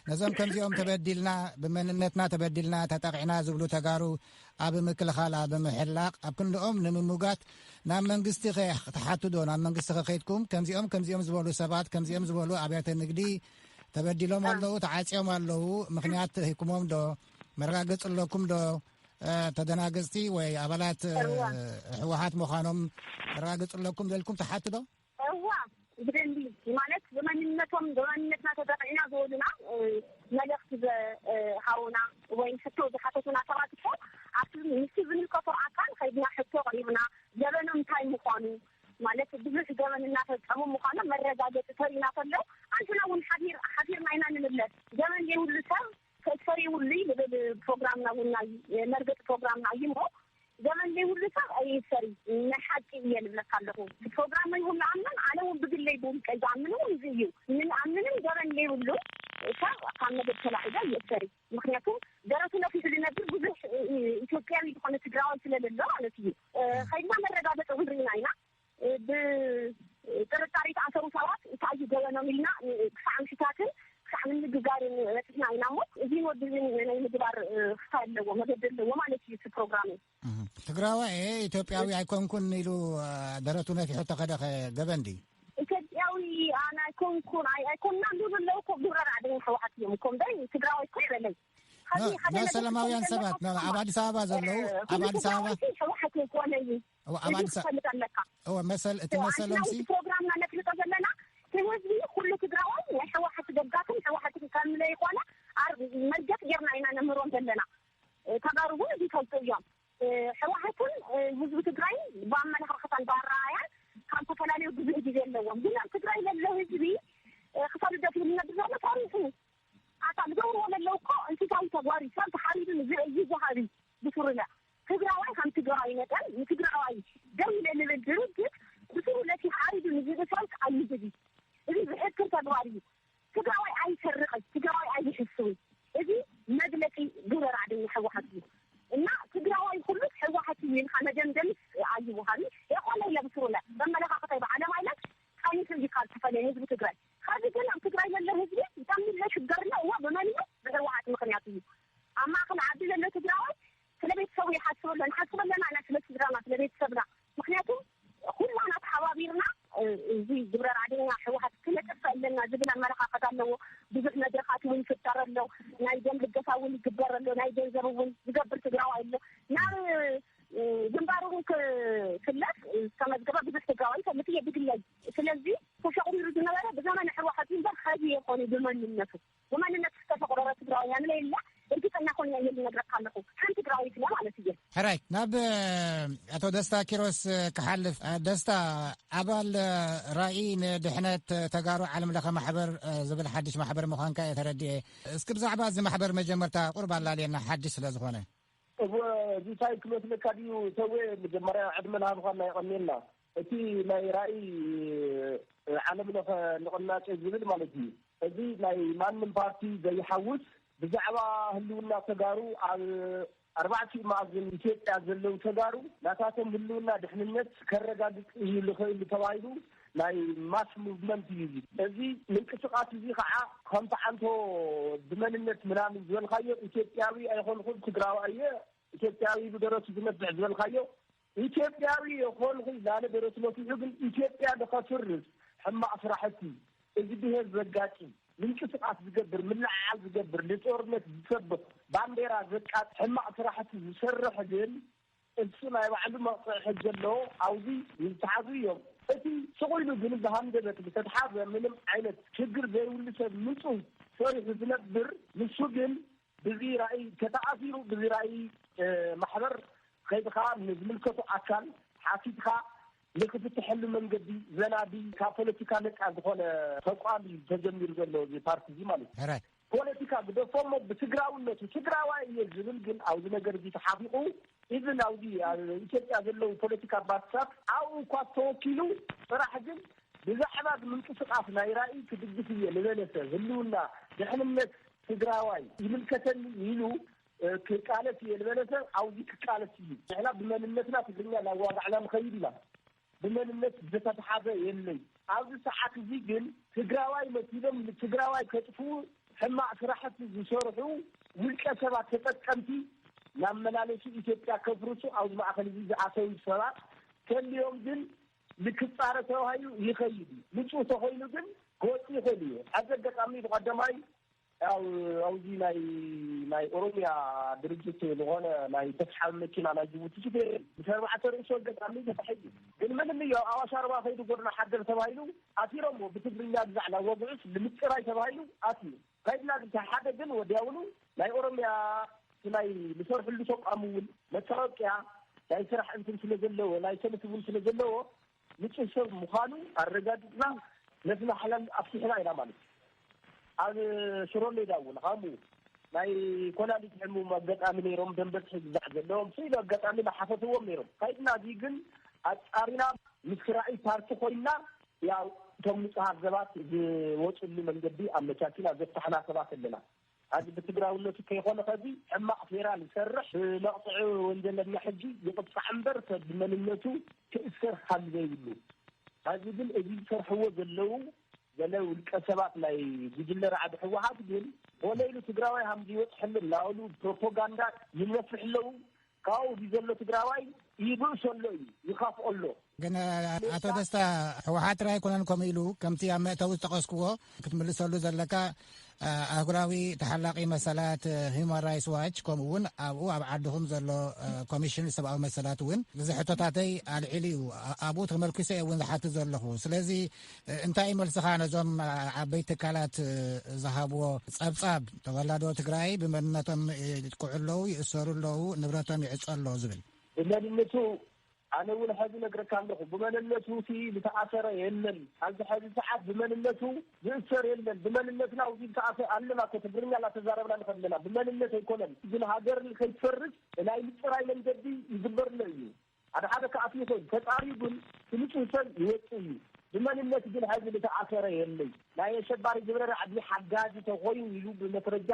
ነዞም ከምዚኦም ተበዲልና፣ ብመንነትና ተበዲልና፣ ተጠቒዕና ዝብሉ ተጋሩ ኣብ ምክልኻል፣ ኣብ ምሕላቕ፣ ኣብ ክንድኦም ንምምጓት ናብ መንግስቲ ከ ትሓቱ ዶ? ናብ መንግስቲ ከ ከይድኩም፣ ከምዚኦም ከምዚኦም ዝበሉ ሰባት፣ ከምዚኦም ዝበሉ ኣብያተ ንግዲ ተበዲሎም ኣለዉ፣ ተዓጽዮም ኣለዉ፣ ምኽንያት ሂኩሞም ዶ? መረጋገጺ ኣለኩም ዶ? እ፣ ተደናገጽቲ ወይ ኣባላት፣ እ፣ እዋ። ህወሓት ምዃኖም መረጋገጺ ኣለኩም ዘልኩም ትሓቱ ዶ? እዋ፣ ብደንቢ። ማለት ብመንነቶም፣ ብመንነትና ተጠቂዕና ዝበሉና፣ እ፣ መልእኽቲ ዘ-፣ እ፣ ሃቡና ወይ ሕቶ ዝሓተቱና ሰባት እኮ ኣብቲ ምስቲ ዝምልከቶ ኣካል ከይድና ሕቶ ኣቕሪብና፣ ገበኖም እንታይ ምዃኑ፣ ማለት ብዙሕ ገበን እናፈጸሙ ምዃኖም መረጋገጺ ተሪእና ከሎ፣ ኣንሕና እውን ሓፊር-፣ ሓፊርና ኢና ንምለስ። ገበን ዘይብሉ ሰብ ከይፈሪ ይብሉ ዝብል ፕሮግራምና እውን ናይ መርገፂ ፕሮግራምና እዩ እሞ፣ ገበን ዘይብሉ ሰብ ኣይፈሪ። ናይ ሓቂ እየ ልብለካ ኣለኹ። ፕሮግራመይ እውን ንኣምን፣ ኣነ እውን ብግለይ ብውልቀይ ዝኣምን እውን እዚ እዩ። ምንኣምንን ገበን ዘይብሉ ሰብ ካብ መደብ ተላዒለ ይእሰር እዩ። ምክንያቱ ደረቱ ነፊሑ ዝነብር ብዙሕ ኢትዮጵያዊ ዝኾነ ትግራዋይ ስለለሎ ማለት እዩ። እ፣ ከይድና መረጋገፂ እውን ርኢና ኢና። ብጥርጣሬ ተኣሰሩ ሰባት እንታይ እዩ ገበኖም ኢልና ክሳዕ ምሕታትን ክሳዕ ምንግጋርን በፂሕና ኢና እሞ፣ እዚ ወዲ እዚ ናይ ምግባር፣ እ፣ ክፋይ ኣለዎ፣ መገዲ ኣለዎ ማለት እዩ እቲ ፕሮግራም። እህ። ትግራዋይ እየ፣ ኢትዮጵያዊ ኣይኮንኩን ኢሉ፣ እ፣ ደረቱ ነፊሑ ተኸደ ኸ ገበን ድዩ? ኢትዮጵያዊ ኣነ ኣይኮንኩን፣ ኣይ-፣ ኣይኮንና ዝብሉ ኣለዉ እኮ፣ ግብረ ራዕደኛ ህወሓት እዮም እኮ እምበር ትግራዋይ እኮ ይበለይ። ኖ፣ ኖ፣ ሰላማውያን ሰባት፣ ኖ፣ ኣብ ኣዲስ ኣበባ ዘለዉ፣ ኣብ ኣዲስ ኣበባ ህወሓት ኣይኮነ እዩ። እዎ፣ ኣብ እዚ ኣዲስ፣ ክትፈልጥ ኣለካ። እዎ፣ መሰል፣ እቲ መሰሎም ሲ? ፕሮግራምና ነፍልጦ ዘለና፣ እቲ ህዝቢ ኩሉ ትግራዋይ ናይ ህወሓት ደጋፍን ህወሓትን ከም ዘይኮነ ኣር-፣ መርገጥ ጌርና ኢና ነምህሮም ዘለና። ተጋሩ እውን እዚ ይፈልጡ እዮም። ህወሓትን ህዝቢ ትግራይ ብኣመለኻኽታን ብኣረኣያን ካብ ዝተፈላለዩ ብዙሕ ግዜ ኣለዎም። ግን ኣብ ትግራይ ዘሎ ህዝቢ፣ እ፣ እኮ እንስሳዊ ተግባር እዩ። ሰብ ተሓሪዱ ንዝበ ይወሃብ እዩ ብስሩለ። ትግራዋይ ከም ትግራዋይ መጠን ንትግራዋይ ደው ኢለ ንብል ድርጅት ብስሩለ እቲ ሓሪዱ ንዝበ ሰብ ኣይንህብ እዩ። እዚ ዝሕክር ተግባር እዩ። ትግራዋይ ኣይሰርቕን፣ ትግራዋይ ኣይሕስውን። እዚ መግለፂ ግብረ ራዕደኛ ህወሓት እዩ። እና ትግራዋይ ኩሉ ህወሓት እዩ ኢልካ መደምደምስ ኣይወሃብን። የኾነ ኢለ ብስሩለ መመለኻኸታይ ብዓለም ኣይነት ቀይሕ እዩ ካብ ዝተፈለየ ህዝቢ ትግራይ። ኸዚ ግን ኣብ ትግራይ ዘሎ ህዝቢ ብጣዕሚ ሽገር ኣሎ። እዋ ብመን እዩ? ብህወሓት ምኽንያት እዩ። ኣብ ማእኸል ዓዲ ዘሎ ትግራዋይ ስለ ቤተሰቡ ይሓስብ ኣሎ። ንሓስብ ኣለና ኢና ስለ ስድራና፣ ስለ ቤተሰብና። ምኽንያቱ ኩላና ተሓባቢርና እዚ ግብረ ራዕደኛ ህወሓት ክነጥፍእ ኣለና ዝብል ኣመለኻኸት ኣለዎ። ብዙሕ መድረኻት እውን ይፍጠር ኣሎ። ናይ ደም ልገሳ እውን ይግበር ኣሎ። ናይ ገንዘብ እውን ዝገብር ትግራዋይ ኣሎ። ናብ ግንባር እውን ክፍለጥ ዝተመዝገበ ብዙሕ ትግራዋይ ይፈልጥ እየ ብግለይ። ስለዚ ተሸቑሪሩ ዝነበረ ብዘመነ ህወሓት እምበር ኸዚ የኾነ ብመንነቱ ብመንነት ዝተሸቑረረ ትግራዋይ ያለ የለ እርግጠኛ ኮኛ እየ ልነግረካ ኣለኹ። ከም ትግራዊት እለ ማለት እየ። ሕራይ ናብ ኣቶ ደስታ ኪሮስ ክሓልፍ። ደስታ፣ ኣባል ራእይ ንድሕነት ተጋሩ ዓለም ለኸ ማሕበር ዝብል ሓድሽ ማሕበር ምዃንካ እየ ተረዲኤ። እስኪ ብዛዕባ እዚ ማሕበር መጀመርታ ቁርብ ኣላልየና፣ ሓድሽ ስለ ዝኾነ። እወ፣ እዚ እንታይ ክመስለካ ድዩ ሰዌ፣ መጀመርያ ዕድመ ንሃብኻና የቐንየልና። እቲ ናይ ራእይ ዓለም ለኸ ንቕናቄ ዝብል ማለት እዩ። እዚ ናይ ማንም ፓርቲ ዘይሓውስ፣ ብዛዕባ ህልውና ተጋሩ ኣብ ኣርባዕቲኡ መኣዝን ኢትዮጵያ ዘለዉ ተጋሩ ናታቶም ህልውና ድሕንነት ከረጋግጽ እዩ ልኽእል ተባሂሉ ናይ ማስ ሙቭመንት እዩ። እዚ እዚ ምንቅስቃስ እዚ ከዓ ከምቲ ዓንቶ ብመንነት ምናምን ዝበልካዮ ኢትዮጵያዊ ኣይኮንኹን ትግራዊ እየ ኢትዮጵያዊ ብደረቱ ዝነብዕ ዝበልካዮ ኢትዮጵያዊ የኾንኹ ኢላለ ደረቱ ነፊሑ ግን ኢትዮጵያ ንኸፍርስ ሕማቕ ስራሕቲ እዚ ብሄር ዘጋጭ ምንቅስቃስ ዝገብር ምልዕዓል ዝገብር ንጦርነት ዝሰብኽ ባንዴራ ዘቃጥ ሕማቕ ስራሕቲ ዝሰርሕ ግን እሱ ናይ ባዕሉ መቕፅዒ ሕጂ ኣለዎ። ኣብዚ ይተሓዙ እዮም። እቲ ስቕ ኢሉ ግን ብሃንደበት ዝተትሓዘ ምንም ዓይነት ሽግር ዘይብሉ ሰብ ንፁህ ሰሪሑ ዝነብር ንሱ ግን ብዚ ራእይ ከተኣሲሩ ብዚ ራእይ ማሕበር ከይድኻ ንዝምልከቱ ኣካል ሓቲትካ ንክፍትሐሉ መንገዲ ዘናዲ ካብ ፖለቲካ ነፃ ዝኾነ ተቋም እዩ ተጀሚሩ ዘሎ እዚ ፓርቲ እዚ ማለት እዩ። ፖለቲካ ግደፎሞ ብትግራውነቱ ትግራዋይ እየ ዝብል ግን ኣብዚ ነገር እዚ ተሓፊቑ ኢቭን ኣብዚ ኣብ ኢትዮጵያ ዘለዉ ፖለቲካ ፓርቲታት ኣብኡ እኳ ተወኪሉ ጥራሕ ግን ብዛዕባ ምንቅስቃስ ናይ ራእይ ክድግፍ እየ ዝበለ ሰብ ህልውና ድሕንነት ትግራዋይ ይምልከተኒ ኢሉ ክቃለስ እየ ዝበለ ሰብ ኣብዚ ክቃለስ እዩ። ንሕና ብመንነትና ትግርኛ እናዋጋዕና ንኸይድ ኢና። ብመንነት ዝተተሓዘ የለይ። ኣብዚ ሰዓት እዚ ግን ትግራዋይ መሲሎም ንትግራዋይ ከጥፍኡ ሕማቕ ስራሕቲ ዝሰርሑ ውልቀ ሰባት ተጠቀምቲ ናመላለሱ ኢትዮጵያ ከፍርሱ ኣብዚ ማእኸል እዚ ዝኣተዉ ሰባት ተልዮም ግን ንክፃረ ተባሂሉ ይኸይድ እዩ። ንፁህ ተኾይኑ ግን ክወፅእ ይኽእል እዩ። ኣብዚ ኣጋጣሚ ብቐዳማይ ያው ኣብዚ ናይ ናይ ኦሮሚያ ድርጅት ዝኾነ ናይ ተስሓቢ መኪና ናይ ጅቡቲ ሹፌር ምስ ኣርባዕተ ርእሱ ኣጋጣሚ ተታሒዙ ግን ምንም እዩ ኣብ ኣዋሽ ኣርባ ከይዱ ጎድና ሓደር ተባሂሉ ኣሲሮሞ ብትግርኛ ግዛዕ ናብ ወግዑስ ንምፅራይ ተባሂሉ ኣትዩ ከይድና ሓደ ግን ወዲያውኑ ናይ ኦሮሚያ ናይ ዝሰርሕሉ ተቋም እውን መታወቅያ ናይ ስራሕ እንትን ስለ ዘለዎ ናይ ሰልፍ እውን ስለ ዘለዎ ንጹህ ሰብ ምዃኑ ኣረጋጊጽና ነቲ ማሕላል ኣፍሲሕና ኢና ማለት እዩ። ኣብ ሽሮ ሜዳ እውን ከምኡ ናይ ኮላሊት ሕሙም ኣጋጣሚ ነይሮም ደም በዝሒ ግዛዕ ዘለዎም ስኢሉ ኣጋጣሚ ናሓፈትዎም ነይሮም ካይድና እዚ ግን ኣጻሪና ምስ ራእይ ፓርቲ ኮይንና ያው እቶም ንጹሃት ሰባት ዝወጽሉ መንገዲ ኣመቻችና ዘፍታሕና ሰባት ኣለና። ኣዚ ብትግራውነቱ ከይኾነ ከዚ ሕማቕ ሴራ ዝሰርሕ ብመቕፅዒ ወንጀለኛ ሕጂ ይቕፃዕ እምበር ሰብ ብመንነቱ ክእሰር ከም ዘይብሉ። ኣዚ ግን እዚ ዝሰርሕዎ ዘለዉ ገለ ውልቀ ሰባት ናይ ጉጅለ ራዕዲ ህወሓት ግን ኮነ ኢሉ ትግራዋይ ሃም ዝይወፅሐሉ እናበሉ ፕሮፓጋንዳ ይነፍሕ ኣለዉ። ካብኡ እዚ ዘሎ ትግራዋይ ይብእሶ ኣሎ እዩ ይኻፍኦ ኣሎ። ግን ኣቶ ደስታ ህወሓት ጥራይ ኣይኮነን ከምኡ ኢሉ ከምቲ ኣብ መእተዊ ዝጠቐስክዎ ክትምልሰሉ ዘለካ ኣህጉራዊ ተሓላቒ መሰላት ሂማን ራይትስ ዋች ከምኡ እውን ኣብኡ ኣብ ዓድኹም ዘሎ ኮሚሽን ሰብኣዊ መሰላት እውን እዚ ሕቶታተይ ኣልዒሉ እዩ። ኣብኡ ተመርኪሰ እየ እውን ዝሓትት ዘለኹ። ስለዚ እንታይ እዩ መልስኻ ነዞም ዓበይቲ ትካላት ዝሃብዎ ጸብጻብ ተወላዶ ትግራይ ብመንነቶም ይጥቅዑ ኣለዉ፣ ይእሰሩ ኣለዉ፣ ንብረቶም ይዕጸ ኣሎ ዝብል? ብመንነቱ ኣነ እውን ሕዚ ነግረካ ኣለኹ፣ ብመንነቱ እቲ ዝተኣሰረ የለን። ኣብዚ ሕዚ ሰዓት ብመንነቱ ዝእሰር የለን። ብመንነትና ውዚ ዝተኣሰ ኣለና እኮ፣ ትግርኛ እናተዛረብና ንኸለና ብመንነት ኣይኮነን። ግን ሃገር ከይትፈርስ ናይ ምፅራይ መንገዲ ይግበርሎ እዩ። ሓደ ሓደ ከኣት ይኽእል፣ ተፃርዩ ግን ንፁህ ሰብ ይወፅእ እዩ። ብመንነት ግን ሕዚ ዝተኣሰረ የለይ። ናይ ኣሸባሪ ግብረ ራዕዲ ሓጋዚ ተኾይኑ ኢሉ ብመስረጃ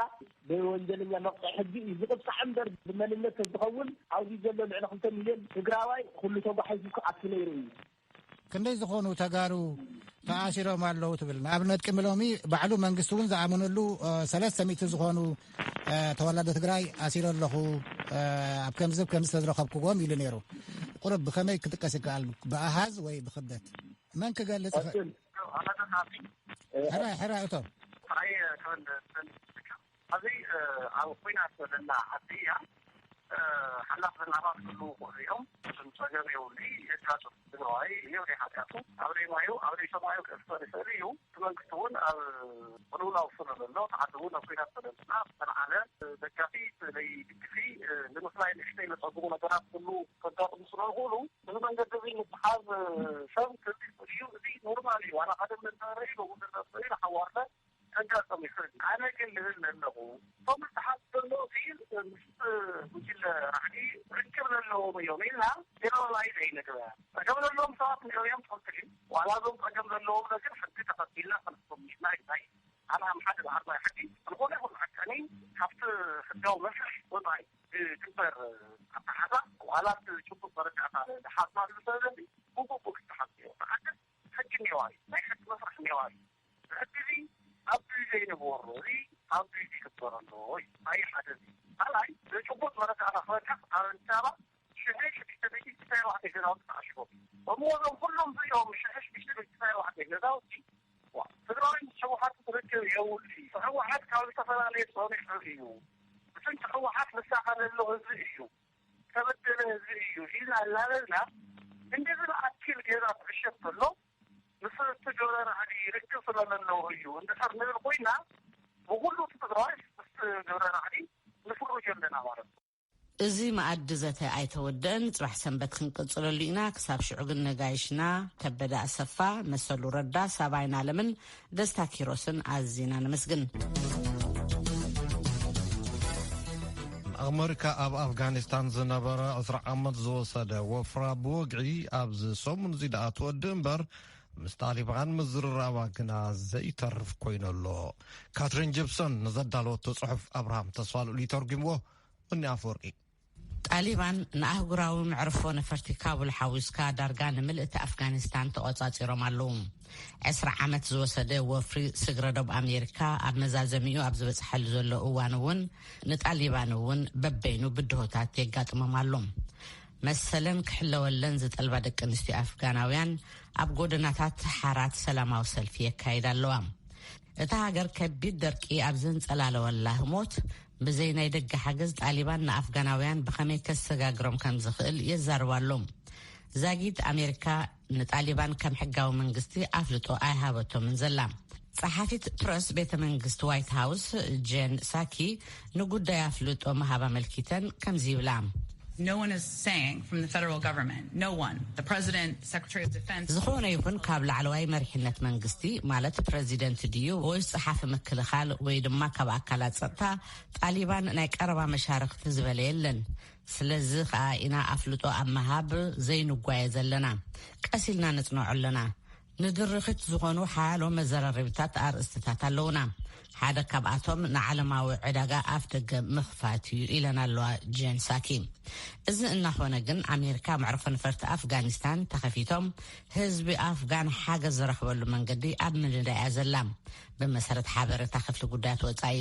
ብወንጀለኛ መቕፅዒ ሕጊ እዩ ዝቕፃዕ እምበር፣ ብመንነት ተዝኸውን ኣብዚ ዘሎ ልዕሊ ክልተ ሚልዮን ትግራዋይ ኩሉ ተጓሒዙ ክኣቱ ነይሩ እዩ። ክንደይ ዝኾኑ ተጋሩ ተኣሲሮም ኣለዉ ትብል? ንኣብነት ቅድሚ ሎሚ ባዕሉ መንግስቲ እውን ዝኣመነሉ ሰለስተ ሚእቲ ዝኾኑ ተወላዶ ትግራይ ኣሲሮ ኣለኹ፣ ኣብ ከምዚ ከምዚ ዝተዝረኸብክዎም ኢሉ ነይሩ። ቁርብ ብኸመይ ክጥቀስ ይከኣል? ብኣሃዝ ወይ ብክብደት? መን ክገልጽ ይኽእል? ሕራይ ሕራይ እቶም ሕራይ ክብል ኣብዚ ኣብ ኩናት ዘለና ዓዲ እያ። ሓላፍ ዘናባት ክህልዉ ይኽእሉ እዮም። እሱም ጸገም የብሉ። የጋጡ ትግራዋይ እዮ ናይ ሓጢኣቱ ኣብ ደይ ማዩ ኣብ ደይ ሰማዩ ክእፍቶ ይኽእል እዩ። እቲ መንግስቲ እውን ኣብ ቅልውላው ስለ ዘሎ፣ እቲ ዓዲ እውን ኣብ ኩናት ስለ ዝና ዝተልዓለ ደጋፊ ስለይ ድግፊ ንምፍላይ ንእሽተይ ለጸግሙ ነገራት ክህሉ ከጋጥሙ ስለ ዝኽእሉ፣ እዚ መንገዲ እዚ ምትሓዝ ሰብ ክልል እዩ። እዚ ኖርማል እዩ። ዋላ ሓደ ምንዛረይ ብጉድለት እዩ ንሓዋርለ ከጋጥም ይኽእል። ኣነ ግን ልብል ዘለኹ፣ እቶም ዝተሓዝ ዘሎ እቲ ምስ ጉጅለ ራዕዲ ርክብ ዘለዎም እዮም ኢልና ጀነራላይዝ ኣይንግበር። ጸገም ዘለዎም ሰባት ንዕኦም እዮም ትኽክል እዩ። ዋላ እዞም ጸገም ዘለዎም ግን ሕጊ ተኸቲልና ክንሕቶም ይኽና ይታይ ኣነ ኣብ ሓደ ብዓርባይ ሕጊ ዝኾነ ይኹን ሓቀኒ ካብቲ ሕጋዊ መስርሕ ወጻኢ ዝግበር ኣተሓዛ ዋላ እቲ ጭቡጥ መረዳእታ ዝሓዝናሉ ሰብ ዘንዲ ብግቡእ ክተሓዝ እዩ። ብሓቂ ሕጊ እኒዋ እዩ። ናይ ሕጊ መስርሕ እኒዋ እዩ። ሕጊ እዚ ኣብ ግዜ ይንበሮ፣ እዚ ኣብ ግዜ ይግበር ኣሎ እዩ። ኣይ ሓደ እዚ ካልኣይ ንጭቡጥ መረዳእታ ክበካ ኣብ ኣዲስ ኣበባ ሽሕን ሽዱሽተ ሚእቲ ስልሳ ኣርባዕተ ገዛውቲ ተዓሽጎም። እሞ እዞም ኩሎም እዚኦም ሽሕን ሽዱሽተ ሚእቲ ስልሳ ኣርባዕተ ገዛውቲ ዋ፣ ትግራይ ምስ ህወሓት ርክብ የብሉ እዩ። ህወሓት ካብ ዝተፈላለየ ጸኒሑ እዩ። ብስንኪ ህወሓት መሳኸ ዘሎ ህዝቢ እዩ። ተበደለ ህዝቢ እዩ ኢልና እናበልና እንደዚ ዝኣክል ገዛ ትዕሸግ ከሎ ምስ እቲ ገብረ ራዕዲ ርክብ ስለ ዘለዎ እዩ እንድሕር ንብል ኮይና ብኩሉ እቲ ትግራዋይ ምስ ገብረ ራዕዲ ንፍርጆ ኣለና ማለት ነው። እዚ መኣዲ ዘተ ኣይተወደአን። ጽባሕ ሰንበት ክንቅጽለሉ ኢና። ክሳብ ሽዑ ግን ነጋይሽና ከበደ ኣሰፋ፣ መሰሉ ረዳ፣ ሳባይን ኣለምን ደስታ ኪሮስን ኣዚና ነመስግን። ኣመሪካ ኣብ ኣፍጋኒስታን ዝነበረ ዕስራ ዓመት ዝወሰደ ወፍራ ብወግዒ ኣብዚ ሰሙን እዚ ደኣ ትወድእ እምበር፣ ምስ ጣሊባን ምዝርራባ ግና ዘይተርፍ ኮይኑ ኣሎ። ካትሪን ጂፕሰን ንዘዳለወቶ ጽሑፍ ኣብርሃም ተስፋልኡል ይተርጉምዎ። እኒ ኣፈወርቂ። ጣሊባን ንኣህጉራዊ መዕርፎ ነፈርቲ ካቡል ሓዊስካ ዳርጋ ንምልእቲ ኣፍጋኒስታን ተቖጻጺሮም ኣለዉ። ዕስራ ዓመት ዝወሰደ ወፍሪ ስግረ ዶብ ኣሜሪካ ኣብ መዛዘሚኡ ኣብ ዝበጽሐሉ ዘሎ እዋን እውን ንጣሊባን እውን በበይኑ ብድሆታት የጋጥሞም ኣሎ። መሰለን ክሕለወለን ዝጠልባ ደቂ ኣንስትዮ ኣፍጋናውያን ኣብ ጎደናታት ሓራት ሰላማዊ ሰልፊ የካይዳ ኣለዋ። እታ ሃገር ከቢድ ደርቂ ኣብ ዘንጸላለወላ ህሞት ብዘይ ናይ ደገ ሓገዝ ጣሊባን ንኣፍጋናውያን ብኸመይ ከሰጋግሮም ከም ዝኽእል የዛርባ ኣሎ። ዛጊት ኣሜሪካ ንጣሊባን ከም ሕጋዊ መንግስቲ ኣፍልጦ ኣይሃበቶምን ዘላ። ጸሓፊት ፕረስ ቤተ መንግስቲ ዋይት ሃውስ ጄን ሳኪ ንጉዳይ ኣፍልጦ ምሃብ ኣመልኪተን ከምዚ ይብላ። No one is saying from the federal government, no one, the president, secretary of defense ዝኾነ ይኹን ካብ ላዕለዋይ መሪሕነት መንግስቲ ማለት ፕረዚደንት ድዩ ወይስ ጸሓፊ ምክልኻል ወይ ድማ ካብ ኣካላት ጸጥታ ጣሊባን ናይ ቀረባ መሻርክቲ ዝበለ የለን። ስለዚ ከኣ ኢና ኣፍልጦ ኣብ ምሃብ ዘይንጓየ ዘለና። ቀስ ኢልና ነጽንዖ ኣለና። ንድርኺት ዝኾኑ ሓያሎ መዘራረቢታት ኣርእስትታት ኣለዉና። ሓደ ካብኣቶም ንዓለማዊ ዕዳጋ ኣፍ ደገ ምኽፋት እዩ ኢለን ኣለዋ ጄን ሳኪ። እዚ እናኾነ ግን ኣሜሪካ መዕርፎ ነፈርቲ ኣፍጋኒስታን ተኸፊቶም ህዝቢ ኣፍጋን ሓገዝ ዝረኽበሉ መንገዲ ኣብ ምንዳይ እያ ዘላ። ብመሰረት ሓበሬታ ክፍሊ ጉዳያት ወጻኢ፣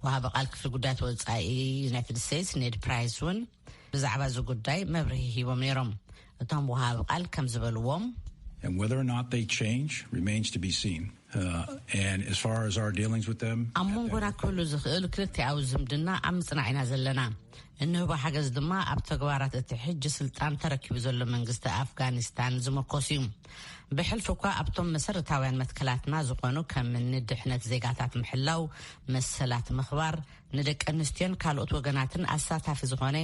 ወሃቢ ቃል ክፍሊ ጉዳያት ወጻኢ ዩናይትድ ስቴትስ ኔድ ፕራይስ እውን ብዛዕባ እዚ ጉዳይ መብርሂ ሂቦም ነይሮም። እቶም ወሃቢ ቃል ከም ዝበልዎም And whether or not they change remains to be seen. Uh, and as far as our dealings with them, ኣብ መንጎና ክህሉ ዝኽእል ክልቲኣዊ ዝምድና ኣብ ምጽናዕ ኢና ዘለና። እንህቦ ሓገዝ ድማ ኣብ ተግባራት እቲ ሕጂ ስልጣን ተረኪቡ ዘሎ መንግስቲ ኣፍጋኒስታን ዝምርኮስ እዩ። ብሕልፊ እኳ ኣብቶም መሰረታውያን መትከላትና ዝኾኑ ከም እኒ ድሕነት ዜጋታት ምሕላው፣ መሰላት ምኽባር፣ ንደቂ ኣንስትዮን ካልኦት ወገናትን ኣሳታፊ ዝኾነ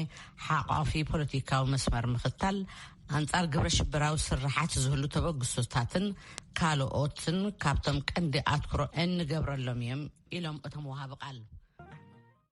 ሓቋፊ ፖለቲካዊ መስመር ምኽታል፣ ኣንጻር ግብረ ሽበራዊ ስርሓት ዝህሉ ተበግሶታትን ካልኦትን ካብቶም ቀንዲ ኣትኩሮ እንገብረሎም እዮም ኢሎም እቶም ወሃቢ ቃል።